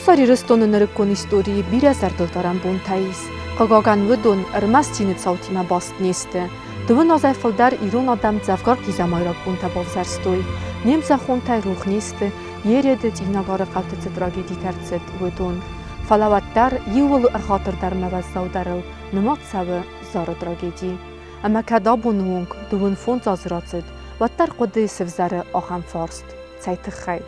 Хуссар Ирыстоны нырыккон историйы бирӕ зӕрдылдарӕн бонтӕ ис. Хъыгагӕн, уыдон ӕрмӕст цины цаутимӕ баст не сты. Дыууын азӕй фылдӕр ирон адӕм дзӕвгар хъизӕмайраг бонтӕ бавзӕрстой. Не мзӕххонтӕй рох не сты, Ереды, Цъинагары хъӕуты цы трагедитӕ ӕрцыд, уыдон. Фӕлӕ уӕддӕр иууыл ӕгъатырдӕр ӕмӕ уӕззаудӕрыл нымад цӕуы Зары трагеди. Ӕмӕ кӕд абоны онг 25 азы рацыд, уӕддӕр хъуыдыйы сывзӕры ахӕм фарст: цӕй тыххӕй?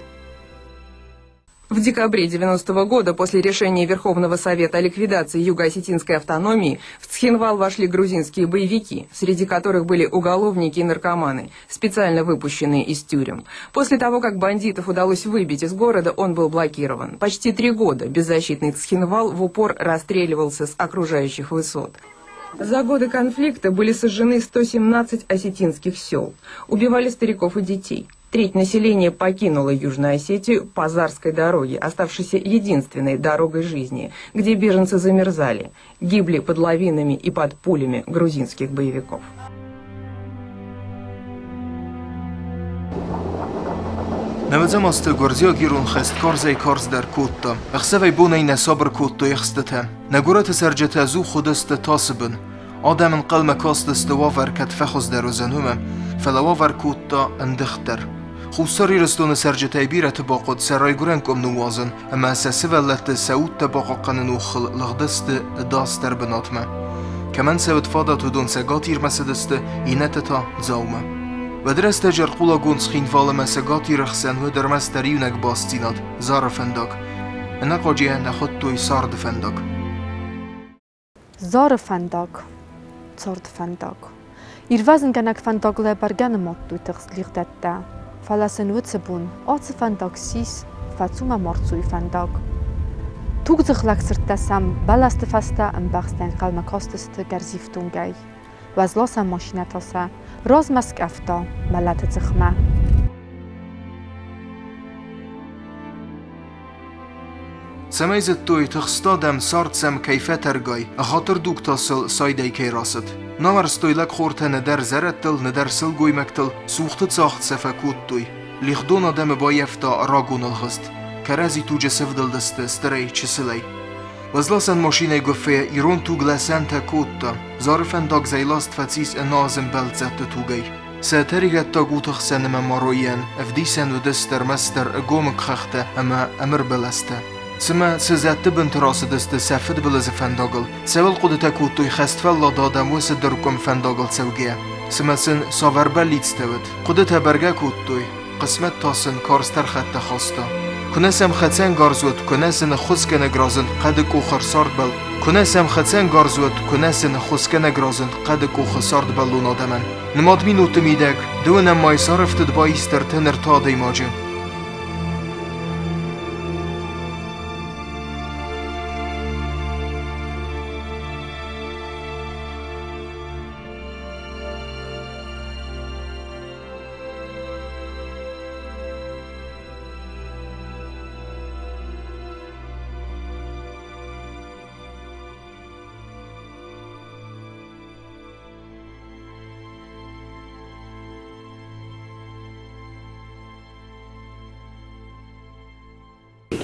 В декабре 90-го года после решения Верховного Совета о ликвидации юго-осетинской автономии в Цхинвал вошли грузинские боевики, среди которых были уголовники и наркоманы, специально выпущенные из тюрем. После того, как бандитов удалось выбить из города, он был блокирован. Почти 3 года беззащитный Цхинвал в упор расстреливался с окружающих высот. За годы конфликта были сожжены 117 осетинских сел. Убивали стариков и детей. Треть населения покинула Южную Осетию по Зарской дороге, оставшейся единственной дорогой жизни, где беженцы замерзали, гибли под лавинами и под пулями грузинских боевиков. Нӕуӕдзӕм азты гуырдзиаг-ирон хӕст карзӕй-карздӕр кодта. Ӕхсӕвӕй-бонӕй нӕ сабыр кодтой ӕхстытӕ. Нӕ горӕты цӕрджытӕ ӕдзух уыдысты тасы бын. Адӕм ӕнхъӕлмӕ кастысты уавӕр кӕд фӕхуыздӕр уыдзӕн, уымӕ, фӕлӕ уавӕр кодта ӕндыгъддӕр. Хуссар Ирыстоны цӕрджытӕй бирӕты бахъуыд сӕ райгуырӕн къуым ныууадзын ӕмӕ сӕ сывӕллӕтты сӕ удтӕ бахъахъхъӕныны охыл лыгъдысты ӕдасдӕр бынатмӕ. Кӕмӕн сӕ уыд фадат, уыдон Цӕгат Ирмӕ цыдысты, иннӕтӕ та Дзаумӕ. Уӕд рӕстӕджы ӕрхъулагонд Цхинвал ӕмӕ Цӕгат Иры хсӕн уыд ӕрмӕстдӕр иунӕг бастдзинад – Зары фӕндаг. Ӕнӕхъуаджы нӕ хуыдтой царды фӕндаг. Зары фӕндаг, царды фӕндаг. Ирвӕзынгӕнӕг фӕндагыл бӕргӕ нымадтой тыхст лигъдӕттӕ, фӕлӕ сын уыцы бон ацы фӕндаг ссис фӕцу мӕ марцуйы фӕндаг. Тугдзых лӕгсырдтӕ сӕм бӕлӕсты фӕстӕ ӕмбӕхст ӕнхъӕлмӕ кастысты гӕрзифтонгӕй. Уӕзласӕн машинӕ та сӕ размӕ скъӕфта мӕлӕты дзыхмӕ. Цӕмӕй зыдтой, тыхст адӕм, цард сӕм кӕй фӕтӕргай, ӕгъатыр дуг та сыл сайдӕй кӕй рацыд. Науӕрстой лӕгхортӕ нӕдӕр зӕрӕдтыл, нӕдӕр сылгоймӕгтыл, сухты цагъд сӕ фӕкодтой. Лигъдон адӕмы баййӕфта рагон ӕлгъыст. Кӕрӕдзи туджы сӕвдылдысты стырӕй, чысылӕй. Уӕзласӕн машинӕйы гуыффӕйӕ ирон туг лӕсӕнтӕ кодта. Зары фӕндаг зӕйласт фӕцис ӕнӕазым бӕлццӕтты тугӕй. Сӕ тӕригъӕддаг уты хсӕн ӕмӕ маройӕн ӕвдисӕн уыдысты ӕрмӕстдӕр ӕгомыг хӕхтӕ ӕмӕ ӕмыр бӕлӕстӕ. Цымӕ цы зӕдты бынты рацыдысты сӕ фыдбылызы фӕндагыл, цӕуыл хъуыдытӕ кодтой хӕстфӕллад адӕм уыцы дыркъуым фӕндагыл цӕугӕйӕ? Цымӕ сын цавӕр бӕллицтӕ уыд? Хъуыдытӕ бӕргӕ кодтой, хъысмӕт та сын карз тӕрхӕттӕ хаста. Куынӕ сӕм хӕцӕнгарз уыд, куынӕ сын ӕххуысгӕнӕг разынд хъӕды къухы ӕрцардбӕл, куынӕ сӕм хӕцӕнгарз уыд, куынӕ сын ӕххуысгӕнӕг разынд хъӕды къухы цардбӕллон адӕмӕн. Нымад минутты мидӕг дыууынӕм мӕй царӕфтыд баисты 33 адӕймаджы.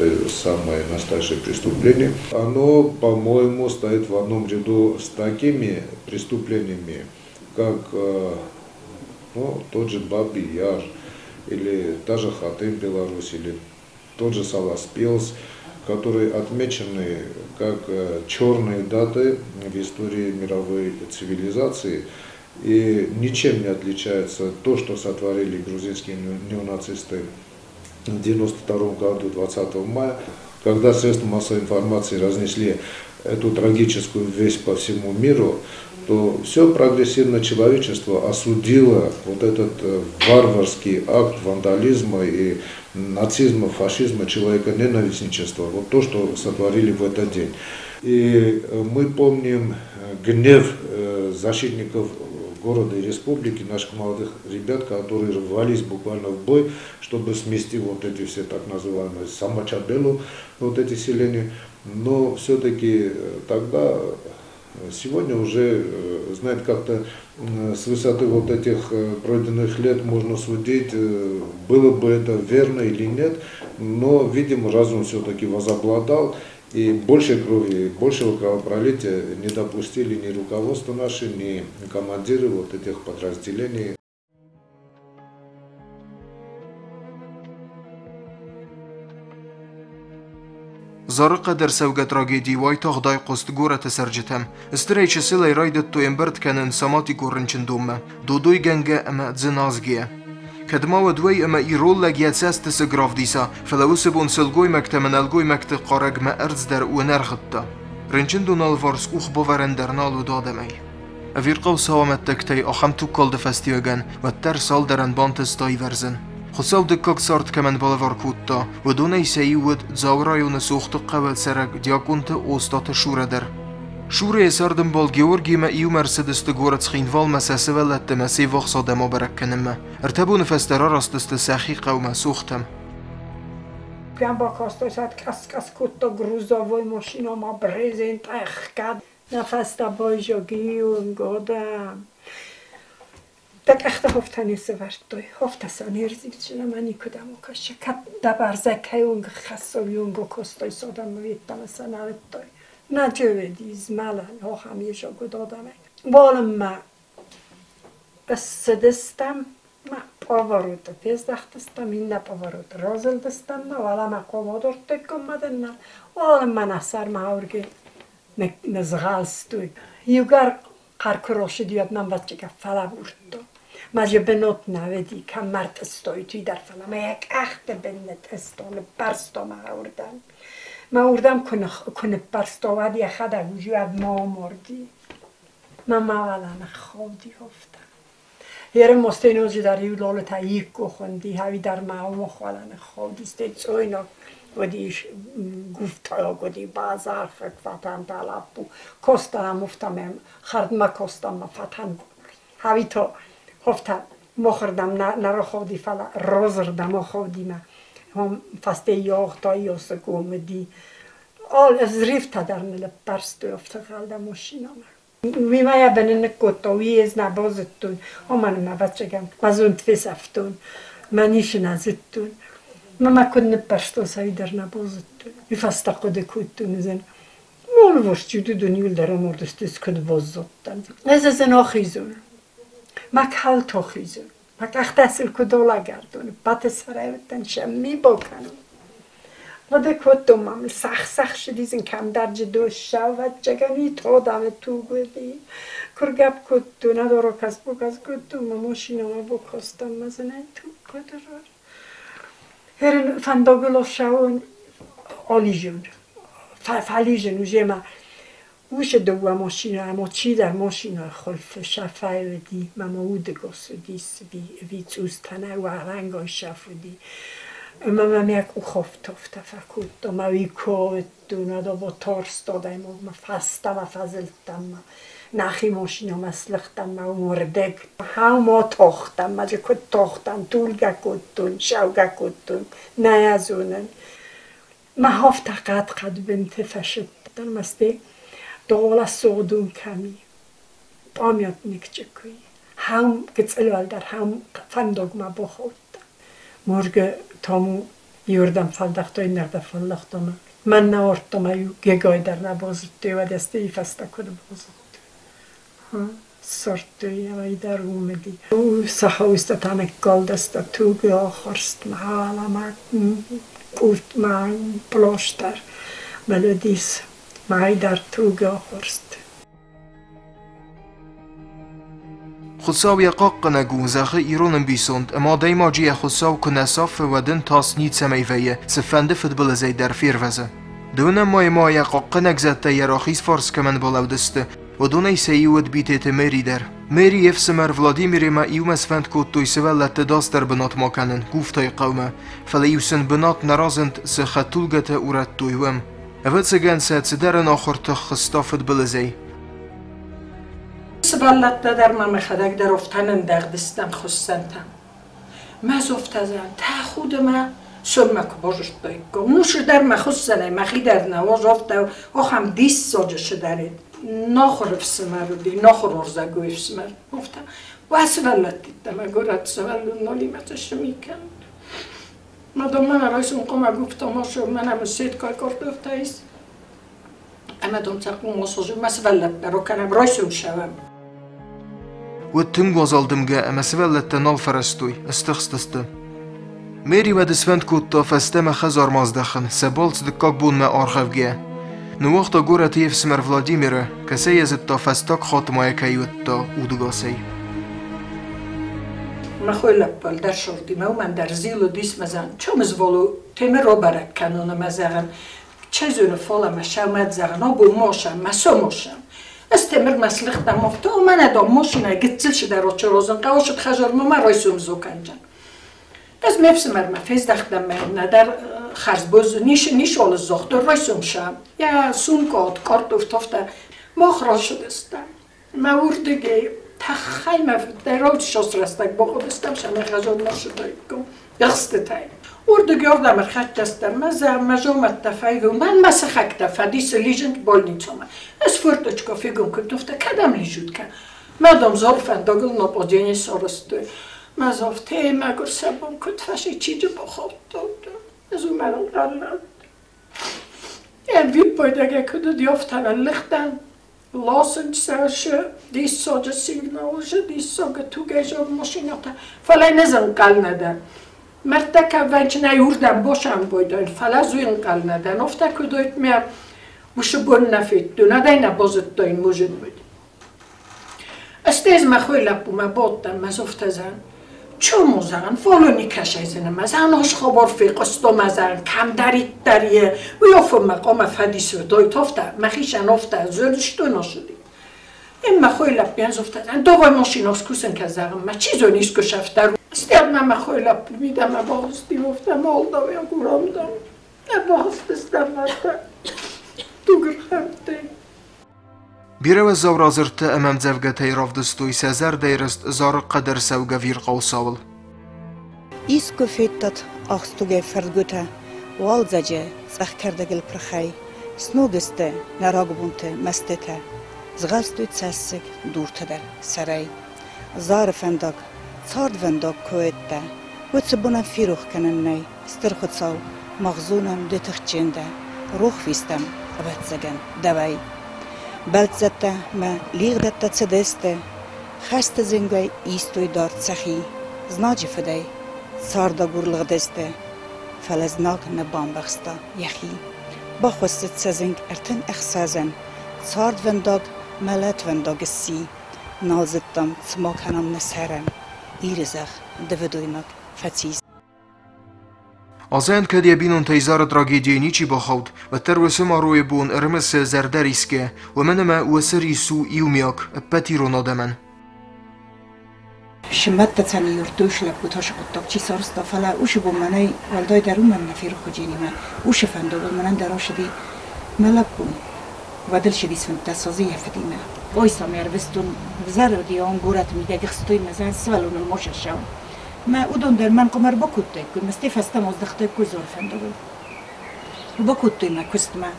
Это самое настоящее преступление. Оно, по-моему, стоит в одном ряду с такими преступлениями, как ну, тот же Бабий Яр, или та же Хатынь Беларусь, или тот же Саласпилс, которые отмечены как черные даты в истории мировой цивилизации. И ничем не отличается то, что сотворили грузинские неонацисты в 1992 году, 20 мая, когда средства массовой информации разнесли эту трагическую весть по всему миру, то все прогрессивное человечество осудило вот этот варварский акт вандализма и нацизма, фашизма, человеконенавистничества, вот то, что сотворили в этот день. И мы помним гнев защитников города и республики, наших молодых ребят, которые рвались буквально в бой, чтобы смести вот эти все так называемые самачабелу, вот эти селения. Но все-таки тогда Сегодня уже, знаете, как-то с высоты вот этих пройденных лет можно судить, было бы это верно или нет, но, видимо, разум все-таки возобладал, и больше крови, большего кровопролития не допустили ни руководство наше, ни командиры вот этих подразделений. Зары хъӕды ӕрцӕугӕ трагеди уайтагъд айхъуыст горӕты цӕрджытӕм. Стырӕй чысылӕй райдыдтой ӕмбырд кӕнын Саматикъо рынчындонмӕ, додойгӕнгӕ ӕмӕ дзыназгӕ. Кӕд ма уӕд уӕй ӕмӕ ирон лӕг йӕ цӕсты сыг равдиса, фӕлӕ уыцы бон сылгоймӕгтӕ ӕмӕ нӕлгоймӕгты хъарӕгмӕ ӕрдз дӕр уынӕргъыдта. Рынчындоны алыварс къух бавӕрӕн дӕр нал уыд адӕмӕй. Ӕвирхъау сау амӕттӕгтӕй ахӕм тугкалды фӕстиуӕгӕн уӕддӕр цалдӕрӕн бантыст аивӕрзын. Хуыцау дыккаг цард кӕмӕн балӕвар кодта, уыдонӕй сӕ иу уыд Дзауы районы Сохты хъӕуы цӕрӕг Диакъонты Остъаты Шурӕ дӕр. Шурӕ йӕ цардӕмбал Георгиимӕ иумӕ ӕрцыдысты горӕт Цхинвалмӕ сӕ сывӕллӕтты ӕмӕ се ввахс адӕм абӕрӕг кӕнынмӕ. Ӕртӕ боны фӕстӕ рараст сты сӕхи хъӕумӕ Сохтӕм. Бакастой сӕ къӕс-къӕс кодта грузовой машинӕмӕ брезент ӕхгӕд. Нӕ фӕстӕ байзагион годӕм. Дӕ къӕхтӕ хофтӕ не сӕвӕрдтой, хофтӕ сӕ не рзилдзынӕ ма никуыдӕм окӕсса. Кӕд дӕ бӕрзӕй кӕйонг хӕссой, онг окостой содӕм ведтӕмӕ сӕ нӕ ведтой. Нӕ джеведи змӕлӕн, охам ежогод одӕмӕй. Уалынмӕ ссыдыстӕм, ма повороты фездӕхтыстӕм, иннӕ повороты разылдыстӕм, ма уӕлӕмӕ комодортыкком маденна, уалынмӕ нӕ сӕрмӕ аурги нызгъӕлстой. Иугӕр хъӕр куы росыди, уӕд мӕм ӕвӕццӕгӕн фӕлӕбурдта. Ма же бынот нӕ уыди, кӕм мӕ ӕртъыстой, уый дӕр, фӕлӕ мӕ йӕ къӕхты бын нытъыста, ныппӕрста мӕ уырдӕм. Мӕ уырдӕм куы ныппӕрста, уӕд йӕхӕдӕг уыди, уӕд ма амарди. Мӕ ма уӕлӕ ныххауди афтӕ. Ерem mostenozi dar iuloleta ikko хоndi havi dar ma omохвала ныххауди сте цойнок годи гуфтаё годи базар фатан талаппу коста муфтамем хардма коста ма фатан хавито хофта мохрдам нароховди фала розрда моховди ма hom fast jag jos gomedi all zrifta dar nele parstu ofta maskinarna. Vi ma även en gott och vi är snabba och zuttun och man ma vatsagan ma zunt fisaftun ma nishna zuttun ma ma kunde parstu savidarna bozuttun vi fasta kode kuttun zen مول dun yuldar omordustus kod bozzottan. Ez ezen oxizun. Ma kalt oxizun. Ma kachtasil kudolagardun. Patesarevten semmi bokanun. Vade kottomam sach sach diesen kam darje do shavat jagani todame tugudi. Kurgap kuttu nadoro kas bukas kuttu ma moshina ma bokostam mazene tu kodoror. Heren van dogelo shaun olijun. Falijun ujema. Ushe do mashina mochida mashina kholf shafaydi mama udegos dis vi vi zustana warango shafudi. Mamma mia kuhoftoft fakutto ma vikoettu nado torstodem ma fasta ma fazeltam ma nachi mashina ma slechtam ma mordeg ha ma tochtam ma je tochtam tulga kuttun shauga kuttun nayazunen ma hofta qad qad bint fashet maste dola sodun kami pamjatnik čekui ham gecel ham fandog ma bochot morge tomu jurdam faldachto innerda fallachtoma manna ortoma ju gegoidar na bozuttu vadeste ifasta kod bozuttu sortu ja vaidar umedi sahausta tane kaldasta tuge horst ma ma kut ma plostar melodis maidar tuge horst. Хуыцау йӕ хъахъхъӕнӕг у, зӕгъы ирон ӕмбисонд, ӕмӕ адӕймаджы йӕ Хуыцау куы нӕ сафы, уӕд ын тас ницӕмӕй вӕййы, цыфӕнды фыдбылызӕй дӕр фервӕзы. Дыууынӕм майы ма йӕ хъахъхъӕнӕг зӕдтӕ йӕ рахиз фарс кӕмӕн балӕудысты, уыдонӕй сӕ иу уыд Битеты Мэри дӕр. Мэри йе фсымӕр Владимиримӕ иумӕ сфӕнд кодтой сывӕллӕтты дасдӕр бынатмӕ кӕнын Гуфтайы хъӕумӕ, фӕлӕ-иу сын бынат нӕ разынд, цы хӕдтулгӕтӕ урӕдтой, уым. Ӕвӕццӕгӕн сӕ цыдӕр ӕнахуыр тых хызта фыдбылызӕй. Сывӕллӕттӕ дӕр ма мӕхӕдӕг дӕр офтӕнӕн дӕгъдыстӕм хуыссӕнтӕм. Мӕ зофтӕзӕн тӕхуды мӕ соммӕ куы базыдтаиккам. Ну, шыдӕр мӕ хуыссӕнӕй мӕхи дӕр нӕ озофтӕ охам диссаджы шыдӕрид. Нахуыр ӕфсымӕр уыди, нахуыр уырзӕгой ӕфсымӕр. Афтӕ, уӕ сывӕллӕттӕ мӕ горӕт сывӕллон нолимӕ цӕссыми кӕнут. Mondom, mama rajzunk komagufta menem szétkarkartörteis. Emedom cakkumosozunk, mes vellette rokenem rajzunk sem. Уӕд тынг уазал дымгӕ ӕмӕ сывӕллӕттӕ нал фӕрӕзтой, стыхстысты. Мери уӕд сфӕнд кодта фӕстӕмӕ хӕдзармӕ аздӕхын, сӕ балц дыккаг бонмӕ аргъӕвгӕ. Ныууагъта горӕты йе фсымӕр Владимиры, кӕцӕй йӕ зыдта фӕстаг хатт ма йӕ кӕй уыдта удӕгасӕй. Махой лӕппол дӕр сордимӕ, уымӕн дӕр зилы дисмӕзӕн, чомыз волу теме робарek kanona mezeren, чезуны фола ма шаумӕдзӕгъын, обу мошам, ма сомошам. Ez temir meslichtam ofta, o mene da moshina gitsil şider oçorozun, qavoşut xajar mı ma roysum zokancan. Ez mefsimer me fezdachtem me nader xarzboz niş niş ol zoxtor roysum şam. Ya sumkot kartof tofta moxroşudistam. Ma urdege تخیل در شosrastak boqudistam shana xajon يخستتاي وردق يوردا مرخات ما ما جومت تفايفو من ما سخكتا فديس ليجنت больницома. Ez фырточка фигум кутуфта кадам лижутка. Мадам зорфан догл на подение соростой. Ma zof te ma gursabum kut fashi chiju bokhotto. Ez umeran qallat. En vippoidege kudu dioftana lichtan. Losens disoge signalže disoge tugejo mashinata. Fala nezen qalnada. Merteka venčna jurdan bošan bojdan, fala zuin qalnada. Nofta kudoit me وش بonna fittu, nadajna bozottoin mujud. Estez ma khoilappu ma botta ma zoftazan. Чомузан, фолони кашайзена мазан ош хобор фиқосто мазан, кам дарит дарие, уёфо мақома фадисо дойтофта, махишан офта, зөлшту ношуди. Эн ма хойлаппиан зофтазан, довой машинос кусен казагам, ма чизо ниско шафтар. Стер ма ма хойлаппи мида ма бозди офта молдавия гурамдам. На бозди марта. Тугр хамте. Бирӕ уӕззау радзырдтӕ ӕмӕ ӕмдзӕвгӕтӕй равдыстой сӕ зӕрдӕйы рыст Зары хъӕдӕрцӕугӕ ӕвирхъау цауыл. Искуы федтат ӕхстугӕй фӕрдгуытӕ уалдзӕджы цъӕх кӕрдӕгыл пырхӕй, сног сты нӕ рагбонты мӕстытӕ, згъӕлстой цӕссыг дуртӕ дӕр сӕрӕй. Зары фӕндаг, цардвӕндаг куы уыдтӕ, уыцы бонӕн ферох кӕнӕн нӕй, Стыр Хуыцау, мах зонӕм ды тыхджын дӕ, рох фестӕм, ӕвӕццӕгӕн, дӕуӕй. Бӕлццӕттӕ мӕ лигъдӕттӕ цыдысты, хӕсты зынгӕй истой дард сӕхи, знаджы фыдӕй цардагур лыгъдысты, фӕлӕ знаг нӕ бамбӕхста йӕхи. Бахуыссыд сӕ зынг 36-ӕн, цардвӕндаг мӕлӕтвӕндаг сси, нал зыдтам, цы ма кӕнӕм нӕ сӕрӕн, Иры зӕхх дывыдойнаг фӕцис. Азӕн кӕд йӕ бинонтӕй Зары трагедийы ничи бахауд, уӕддӕр уыцы маройы бон ӕрымысы зӕрдӕрисгӕ, уымӕн ӕмӕ уыцы рис у иумиаг ӕппӕт ирон адӕмӕн. Сымӕттӕ цӕны юртуш лӕппу тасыкъуыддаг чи сарызта, фӕлӕ уышы бон мӕнӕй уӕлдайдӕр уымӕн нӕ ферох уыдженимӕ. Уышы фӕндагыл мӕнӕн дӕр ашыди мӕ лӕппу. Уӕдыл шыдис 15 азы йӕ фыдимӕ. Ойсам ӕрвыстон взӕроди ам горӕты мидӕг ӕхстой мӕ зӕн сывӕллоныл ма сӕссӕуын. Мӕ уыдон дӕр мӕн къуым ӕрбакодтаиккой, мӕ стӕй фӕстӕмӕ аздӕхтаиккой Зары фӕндагыл. Бакодтой мӕ куыстмӕ.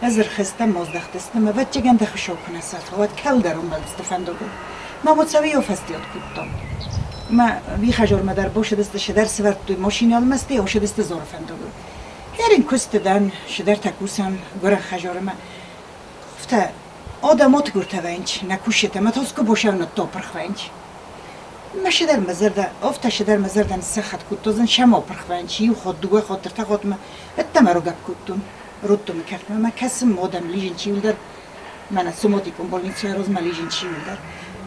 Ӕз ӕрхызтӕн, аздӕхтыстӕм, ӕвӕццӕгӕн дӕ хуыцау куы нӕ сафа, уӕд кӕлдӕр ӕмбӕлдысты фӕндагыл. Мӕ уоцӕуио фӕстиат кодтам. Мӕ вихажормӕ дӕр бошыдысты, шыдӕр сывӕрдтой машинӕйыл мӕ стӕй ашыдысты Зары фӕндагыл. Хӕрин куысты дӕн, шыдӕртӕ кусӕм гуырӕн хӕжарымӕ. Афтӕ адӕм атыгуыртӕ вӕййынц, нӕ кусджытӕ, мӕ та скуы бошӕвнадта апырх вӕййынц. Мӕ шыдӕр мӕ зӕрдӕ, афтӕ шыдӕр мӕ зӕрдӕ ныссӕххӕтт кодта, зын сӕм апырх вӕййынц, иу хатт, дыууӕ хатт, ӕртӕ хатмӕ. Ӕддӕмӕ рагӕпп кодтон роддоны кӕртмӕ, мӕ кӕсын ма адӕм лизын чиуылдӕр, мӕнӕ соматикон больницӕйы размӕ лизын чиуылдӕр.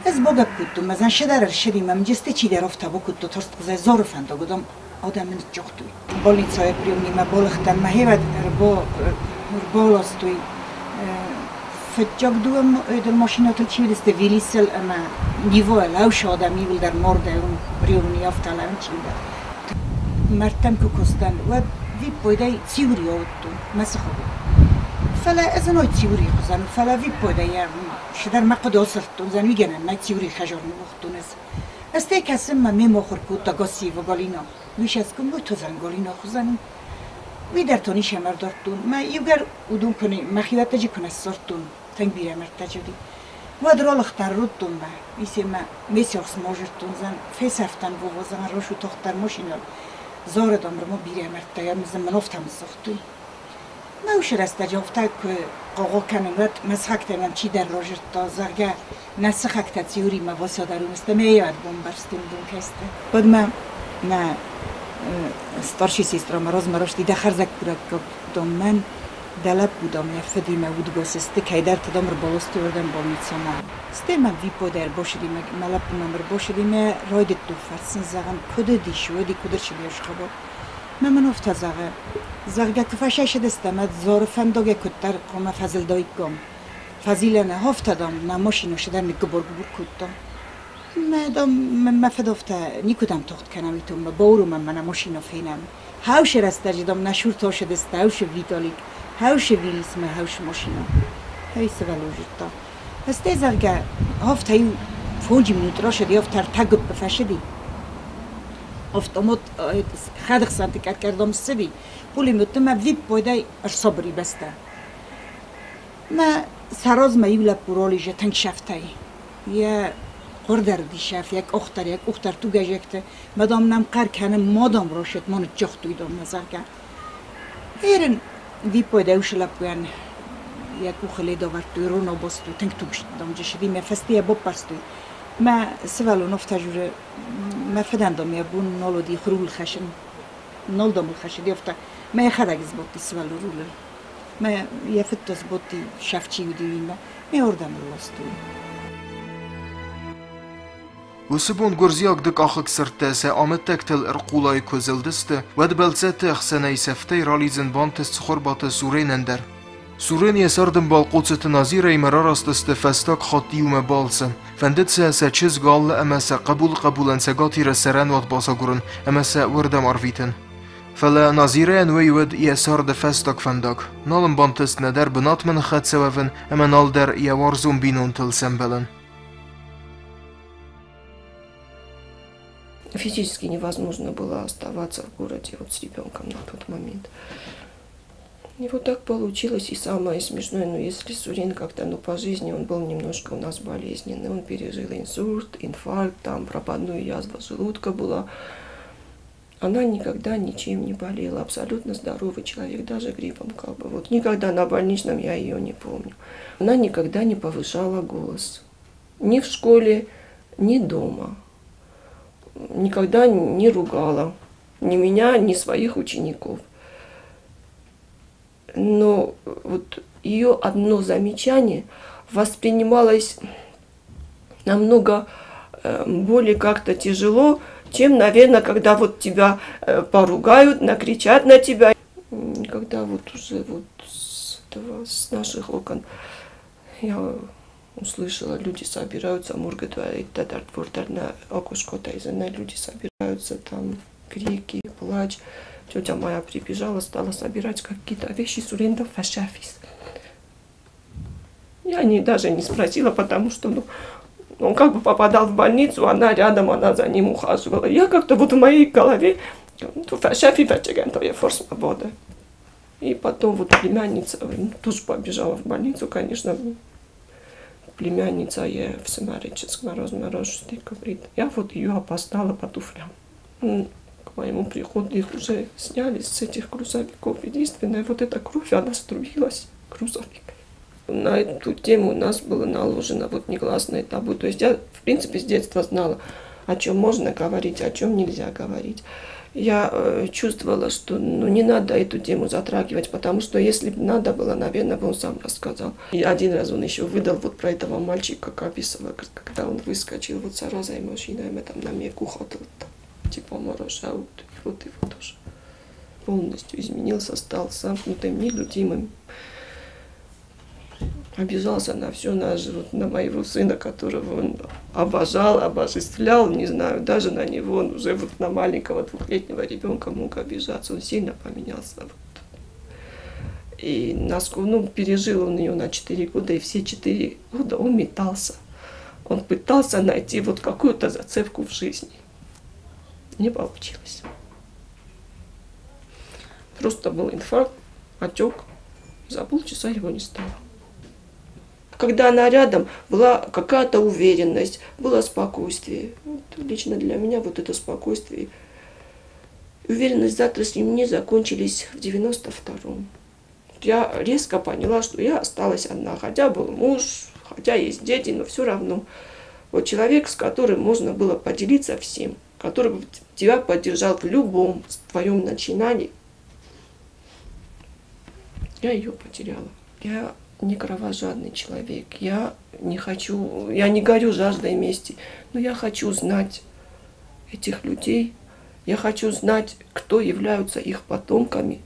Ӕз багӕпп кодтон, мӕ зӕн шыдӕр ӕрсыди, мӕ мджесте чидӕр афтӕ бакодта тарстгъуызӕй Зары фӕндаг, уыдон адӕмы ныццагътой. Больницӕйы приемнимӕ балыгътӕн, мӕ хевӕд ӕрбаластой фыццаг дыууӕ машинӕтыл чи уыдысты Виллисыл ӕмӕ Нивойыл, ӕвшы адӕм иуылдӕр мардӕй уым приемни афтӕ лӕууын чиуылдӕр. Мӕрдтӕм куы куыстӕн, уӕд виппойдӕй циури ауыдтон мӕ сыхагыл. Фӕлӕ ӕз ной циури хуызӕн, фӕлӕ виппойдӕй шыдӕр мӕ хъуыды асырдтон, зӕн уигӕнӕн нӕ циури хӕжар ныууагътон ӕз. Стӕй кӕсын мӕ ме махуыр кодта Гассиева Галина. Уый сӕском уый тузӕн Галина хуызӕн. Уый дӕр та ничӕм ӕрдардтон. Мӕ иугӕр уыдон куы мӕхиуӕттӕджы куы нӕ ссардтон. Тынг бирӕ мӕрдтӕ чуди. Уӕд ралыгътӕн Рудтонмӕ, исемӕ ме сиахс ма зырдтон, фесӕфтӕн вовозан рошу тохтар машинал. Зарадам ма бирӕ мӕрдтӕ, мын офтӕм сыгътой. Мӕ уыцы рӕстӕджы афтӕ куы хъогъо кӕнын, уӕд мӕ сыхӕгтӕй мӕм чидӕр разырдта, зӕгъгӕ, нӕ сыхӕгтӕ Циуримӕ Васядарун сты, ме йӕ бомбӕрстон донкӕсты. Уӕд мӕ мӕ старший сестра мӕ размӕ расти, дӕ хӕрзӕггурӕггаг дам мӕн, дӕ лӕппу дам йӕ фыдимӕ удгас сты, кӕйдӕрты дам ӕрбаластой уырдӕм больницӕмӕ. Стӕй мӕм виппайды ӕрбацыди, мӕ лӕппу мӕм ӕрбацыди, мӕ райдыдтон фӕрсын, зӕгъын, куыд уыдис, уӕди куыд ӕрцыди хабар. Мӕ мын афтӕ зӕгъы, зӕгъгӕ, куы фӕсайсыдыстӕм, ӕд Зары фӕндагӕй куыддӕр хъуамӕ фӕзылдаиккам. Фӕзилӕны афтӕ, дам, нӕ машинӕ цыдӕр ныггуыбыр-гуыбыр кодта. Мӕ, дам, мӕ фыд афтӕ никуыдӕм тагъд кӕнӕм итонмӕ, бауромӕм мӕ нӕ машинӕ фенӕм. Хӕусы рӕстӕджы, дам, нӕ цурты ацыдысты хӕусы Виталик, хӕусы Виллис мӕ хӕусы машинӕ. Хӕй сывӕллон зыдта. Стӕй, зӕгъгӕ, афтӕ иу 5 минут рацыди, афтӕ ӕртӕ гуыппы фӕцыди. Автомат хӕдыхсӕнты кӕрдӕм ссыди, пулеметты мӕ виппайдӕй ӕрсабыр и бӕстӕ. Мӕ сӕ размӕ иу лӕппу рализы тынг сӕфтӕй. Йӕ хъуыр дӕр уыди сӕф, йӕ къух дӕр, йӕ къух дӕр тугӕйзӕгты. Ма, дам, нӕм хъӕр кӕны, ма, дам, рашет, ма ныджджагътой, дам, мӕ, зӕгъгӕ. Ерын виппайдӕй уыцы лӕппуйӕн йӕ къухы лед авӕрдтой, рон абастой, тынг туг, дам, ссыди, мӕ фӕстейӕ баппӕрстой. Мӕ сывӕллон афтӕ журы, мӕ фыдӕн, дам, йӕ бон нал уыди рул хӕссын. Нал, дам, ыл хӕссыди афтӕ. Мӕ йӕхӕдӕг сбадти сывӕллон рулыл. Мӕ йӕ фыд та сбадти, сӕфт чи уыди, уыимӕ. Мӕ уырдӕм ӕрластой. Уыцы бон гуырдзиаг дыкъахыг сырдтӕ сӕ амӕттӕгтыл ӕрхъулайы куы зылдысты, уӕд бӕлццӕтты ӕхсӕнӕй сӕфтӕй ралидзын бантыст Цхуырбаты Суренӕн дӕр. Сурен йӕ цардӕмбал Хъоцыты Назирӕимӕ рараст сты фӕстаг хатт иумӕ балцы. Фӕндыд сӕ сӕ чызг Аллӕ ӕмӕ сӕ хъӕбулы хъӕбулӕн Цӕгат Иры цӕрӕнуат бацагурын ӕмӕ сӕ уырдӕм арвитын. Фӕлӕ Назирӕйӕн уый уыд йӕ царды фӕстаг фӕндаг. Нал ын бантыст нӕдӕр бынатмӕ ныххӕццӕ уӕвын ӕмӕ нал дӕр йӕ уарзон бинонтыл сӕмбӕлын. Физически невозможно было оставаться в городе вот с ребенком на тот момент. И вот так получилось. И самое смешное, ну если Сурен как-то, ну по жизни он был немножко у нас болезненный. Он пережил инсульт, инфаркт, там пропадную язву желудка была. Она никогда ничем не болела, абсолютно здоровый человек, даже гриппом как бы. Вот никогда на больничном я ее не помню. Она никогда не повышала голос. Ни в школе, ни дома. Никогда не ругала ни меня, ни своих учеников. Но вот ее одно замечание воспринималось намного более как-то тяжело, чем, наверное, когда вот тебя поругают, накричат на тебя. Когда вот уже вот с этого, с наших окон я услышала, люди собираются, мурга на окошко люди собираются, там крики, плач. Тетя моя прибежала, стала собирать какие-то вещи Сурен фӕсӕфис. Я даже не спросила, потому что ну, он как бы попадал в больницу, она рядом, она за ним ухаживала. Я как-то вот в моей голове, форс свобода. И потом вот племянница тоже побежала в больницу, конечно, племянница я в говорит, я вот ее опознала по туфлям. К моему приходу их уже сняли с этих грузовиков. Единственное, вот эта кровь, она струилась грузовиками. На эту тему у нас было наложено вот негласное табу. То есть я, в принципе, с детства знала, о чем можно говорить, о чем нельзя говорить. Я чувствовала, что ну, не надо эту тему затрагивать, потому что если бы надо было, наверное, бы он сам рассказал. И один раз он еще выдал вот про этого мальчика Кабисова, когда он выскочил вот с разой машиной, там на меку хотел, типа морожа, вот, и вот его тоже полностью изменился, стал замкнутым, нелюдимым. Обижался на все, на, вот, на моего сына, которого он обожал, обожествлял, не знаю, даже на него, он уже вот на маленького двухлетнего ребенка мог обижаться, он сильно поменялся. Вот. И насколько, ну, пережил он ее на 4 года, и все 4 года он метался. Он пытался найти вот какую-то зацепку в жизни. Не получилось. Просто был инфаркт, отек, за полчаса его не стало. Когда она рядом, была какая-то уверенность, было спокойствие. Вот лично для меня вот это спокойствие, уверенность в завтрашнем дне закончились в 92-м. Я резко поняла, что я осталась одна, хотя был муж, хотя есть дети, но все равно. Вот человек, с которым можно было поделиться всем, который бы тебя поддержал в любом твоем начинании, я ее потеряла. Я не кровожадный человек, я не хочу, я не горю жаждой мести, но я хочу знать этих людей, я хочу знать, кто являются их потомками,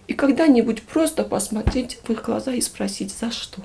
и когда-нибудь просто посмотреть в их глаза и спросить, за что.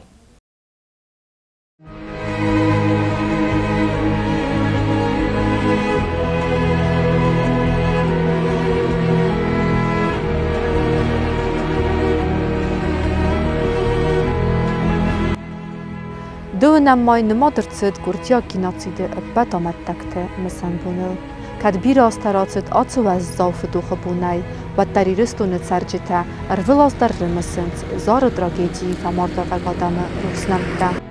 Дыууынӕм май нымад ӕрцыд гуырдзиаг геноциды ӕппӕт амӕттӕгты мысӕн боныл. Кӕд бирӕ азтӕ рацыд ацы уӕззау фыдохы бонӕй, уӕддӕр Ирыстоны цӕрджытӕ ӕрвылаз дӕр рымысынц Зары трагедийы фӕмардуӕвӕг адӕмы рухс нӕмттӕ.